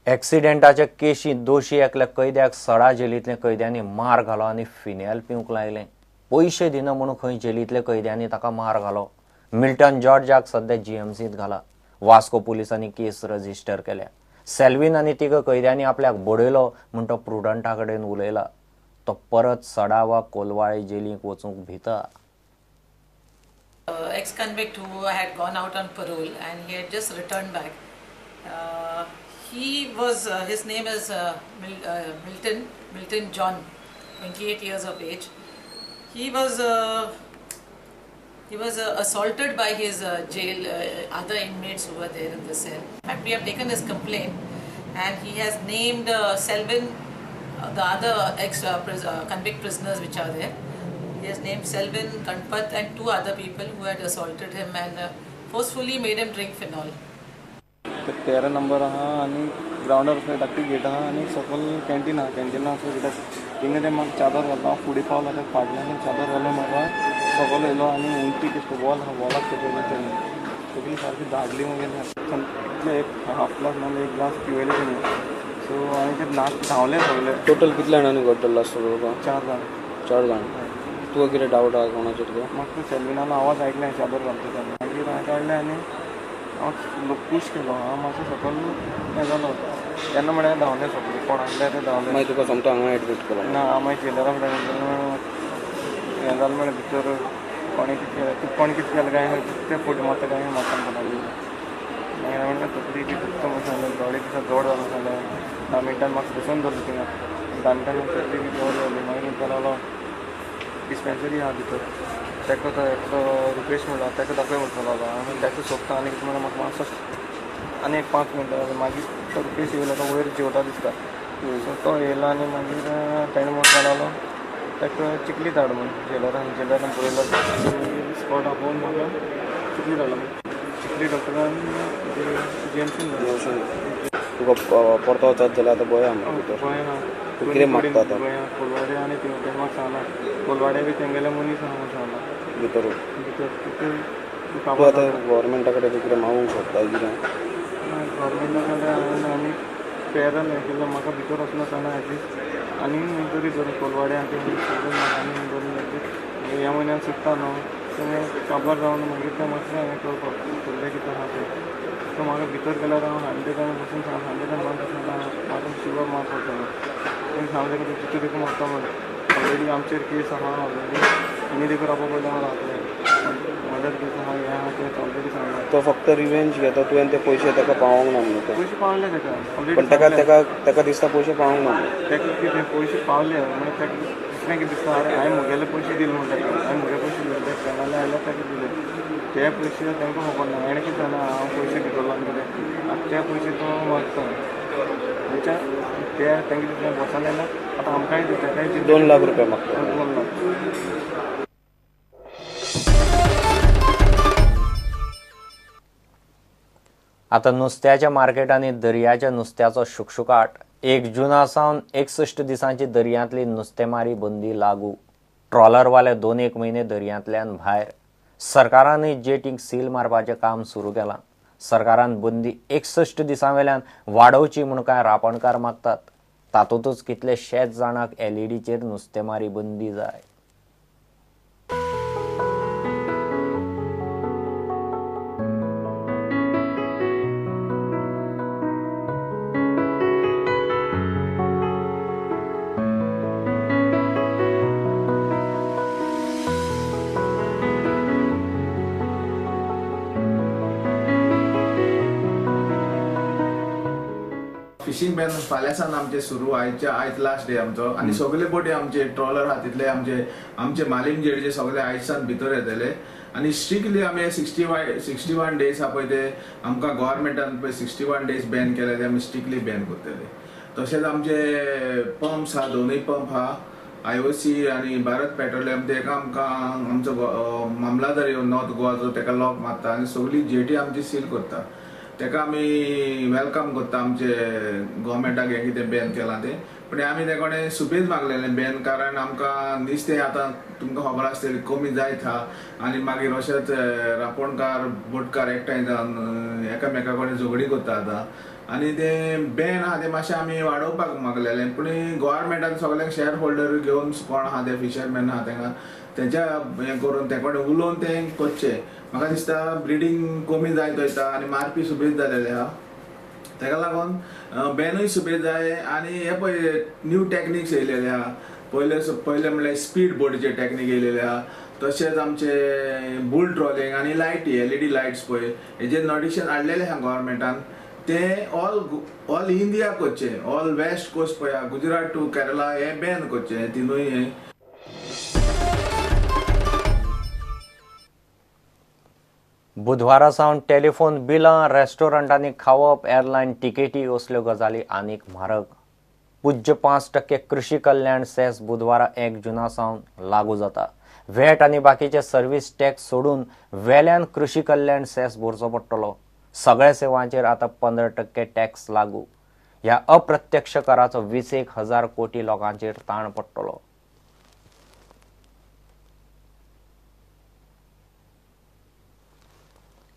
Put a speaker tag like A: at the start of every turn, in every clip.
A: एक्सिडेंटाच्या केशींत दोशी एकल्या कैद्याक सडा जेलींतल्या कैद्यांनी मार घालो आनी फिनेल पिवंक लायलें. पयशे दिना म्हणून खंय जेलींतल्या कैद्यांनी ताका मार घालो. मिल्टन जॉर्जाक सद्या जीएमसींत घाला. वास्को पुलिसांनी केस रजिस्टर केल्या. सेल्वीन आनी तिगा कैद्यांनी आपल्याक बडयलो म्हूण तो प्रुडंटा कडेन उलयला. तो परत सडा वा कोलवाळे जेलींत वचूंक भिता.
B: Ex-convict who had gone out on parole and he had just returned back. He was his name is Milton John, 28 years of age. He was assaulted by his jail other inmates who were there in the cell. In fact, we have taken his complaint, and he has named Selvin, the other ex-convict prisoners which are there. He has named Selvin, Ganpat and two other people who had assaulted him and forcefully made him drink phenol.
C: 13 number आहा आनी ग्रावंडार वचून धाकटी get आहा आनी सकयल canteen आहा. कॅन्टिना वचून गेट थिंगा ते म्हाका चादर घालता. हांव फुडें पावलो त्या फाटल्यान चादर घालून म्हाका सकयल येयलो आनी उंटी कितें वॉल आहा वॉलाक तेकयलें तेणी तकली सारकी दागली मागीर इतलें एक हाफ ग्लास नाल्यार एक ग्लास पिवयलें तेणी. सो आनी ते नाक धांवले सगळे.
D: टोटल कितले जाणांनी घडटलो आसतलो तुका?
C: 4 जाण.
D: 4 जाण. तुका कितें डावट आहा कोणाचेर? तुका
C: म्हाका सेल्विनालो आवाज आयकलें चादर घालता तेन्ना. मागीर हांवें काडलें आनी हांव पूश केलो. हांव मातसो सकयल हें जालो तेन्ना म्हळ्यार धांवले सगळे कोण आसले ते धांवले.
D: मागीर तुका सोमतो हांगा एडमीट केलो?
C: ना, हांव मागीर जेलरा फुडें हें जालें म्हळ्यार भितर कोणें कितें केलें तुका कोणें कितें केलें काय ते फुडें मारता काय म्हाका सांगपाक लागली. मागीर हांवें म्हणलें तकली बी दुखता म्हूण सांगलें, दोळे दिसा जोड जालो सांगलें. 10 मिनटान म्हाका बसोवन दवरलें थिंगा. 10 मिनटान म्हाका तकली बी जोड जाली. मागीर म्हणपाक लागलो डिस्पेन्सरी आहा भितर, ताका तो एकटो रुपेश म्हणलो ताका दाखय म्हणपाक लागलो. हांवें ताका सोदता आनी कितें म्हणल्यार म्हाका मातसो आनी एक 5 मिनटां जालीं. मागीर तो रुपेश येयलो, तो वयर जेवता दिसता. सो तो येयलो आनी मागीर तेणें म्हणपाक लागलो ताका चिखली धाड म्हूण जेलरान. जेलरान पळयलो मागीर स्पॉट आपोवन म्हाका चिखली धाडलो. चिखली डॉक्टरान जीएमसीन धाडलो.
D: तुका परतो वचत जाल्यार आतां भंय आहा भितर?
C: भंय आहा.
D: तूं कितें मागता आतां?
C: भंय आहा. कोलवाडे आनी तें म्हाका सांगलां कोलवाडे बी तेंगेले मनीस आहा म्हूण सांगलां
D: भितर.
C: भितर
D: तूं आतां गव्हर्मेंटा कडेन तूं कितें मागूंक सोदता कितें?
C: गव्हर्मेंटा कडेन हांवें आनी पेरल हें केल्लो म्हाका भितर वचना सांगना एटलीस्ट आनी तरी धरून कोलवाडे आनी तें सोडून म्हाका आनी धरून एटलीस्ट ह्या म्हयन्यान सुट्टा न्हू तें काबार जावन मागीर तें मातशें हें करपाक फुडलें कितें आहा तें. सो म्हाका भितर गेल्यार हांव सांजे टायमार बसून सांग सांजे टायमार बसून म्हाका शुगर मार पडटलो. तेणें सांगलें की जितू देखून मारता म्हूण. ऑलरेडी आमचेर केस आहा ऑलरेडी आनी देखून रावपा पडलें हांव रावतलें. मर्डर केस आहा हें आहा तें ऑलरेडी सांगलां.
D: तो फक्त रिवेंज घेता. तुवें ते पयशे ताका पावोंक ना म्हणून?
C: पयशे पावले ताका ऑलरेडी.
D: पण ताका ताका ताका दिसता पयशे पावोंक ना म्हणून.
C: ताका कितें पयशे पावले म्हणल्यार ताका दुसरें कितें दिसता अरे हांवें म्हगेले पयशे दिले म्हूण ताका. हांवें म्हगे पयशे दिले ते फ्रेंडाले आयल्यार ताका दिले ते पयशे तांकां खबर ना. हेणें कितें जाणा हांव पयशे दितलो आनी कितें आतां ते पयशे तो मागता म्हणजे ते तांकां दिसलें बॉसान येयला आतां आमकांय दिता ताकाय
D: 2 लाख रुपया मागता.
C: 2 लाख.
A: आतां नुस्त्याच्या मार्केटांनी दर्याच्या नुस्त्याचो शुकशुकाट. 1 जुना सावन 61 दिसांची दर्यांतली नुस्तेमारी बंदी लागू. ट्रॉलरवाले 2-1 म्हयने दर्यांतल्यान भायर. सरकारानय जेटींक सील मारपाचें काम सुरू केलां. सरकारान बंदी 61 दिसां वेल्यान वाडोवची म्हूण कांय रापणकार मागतात. तातूंतच कितलेशेच जाणांक एलईडीचेर नुस्तेमारी बंदी जाय.
E: फिशींग बॅन फाल्यां सावन आमचें सुरू. आयच्या आयज लास्ट डे आमचो आनी सगळे बोटी आमचे ट्रॉलर आहा तितले आमचे आमचे मालीम जेडीचे सगळे आयज सावन भितर येतले. आनी स्ट्रिक्टली आमी 61 डेज आहा पळय ते आमकां गव्हर्मेंटान पळय 61 डेज बॅन केले ते आमी स्ट्रिक्टली बॅन करतले. तशेंच आमचे पंप्स आहा, दोनूय पंप आहा IOC आनी भारत पेट्रोलियम तेका आमकां आमचो मामलादार येवन नॉर्थ गोवाचो तेका लॉक मारता आनी सगळी जेटी आमची सील करता. तेका आमी welcome करता आमचे गोवोरमेंटाक हें कितें बॅन केलां तें. पूण आमी ते कडेन सुबेज मागलेलें बॅन, कारण आमकां नुस्तें आतां तुमकां खबर आसतली कमी जायत आहा आनी मागीर अशेंच रांपोणकार बोटकार एकठांय जावन एकामेका कडेन झगडी करता आतां आनी तें बॅन आहा तें मातशें आमी वाडोवपाक मागलेलें. पूण गोवोरमेंटान सगळ्यांक शेअर होल्डर घेवन कोण आहा ते फिशरमॅन आहा तेंका तेंच्या हें करून ते कडेन उलोवन तें करचें. म्हाका दिसता ब्रिडींग कमी जायत वयता आनी मारपी सुबेज जालेले आहा, तेका लागून बॅनूय सुबेज जाय. आनी हे पळय न्यू टॅक्निक्स येयलेले आहा, पयले पयले म्हणल्यार स्पीड बोटीचे टॅक्नीक येयलेले आहा, तशेंच आमचे बुल ट्रॉलिंग आनी लायटी एलईडी लायट्स पळय हेजेर नोटिशन हाडलेले आहा गोवोरमेंटान. ते ऑल ऑल इंडिया करचें, ऑल वेस्ट कोस्ट पळया गुजरात टू केरला हें बॅन करचें तिनूय हें.
A: बुधवारा सावन टेलिफोन बिलां, रेस्टॉरंटांनी खावप, एअरलायन तिकेटी असल्यो गजाली आनीक म्हारग. 0.5% कृषी कल्याण सेस बुधवारा 1 जुना सावन लागू जाता. व्हॅट आनी बाकीचे सर्वीस टॅक्स सोडून वेल्यान कृषी कल्याण सेस भरचो पडटलो. सगळ्या सेवांचेर आतां 15% टॅक्स लागू. ह्या अप्रत्यक्ष कराचो 21,000 कोटी लोकांचेर ताण पडटलो.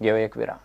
A: घेवया एक विराम.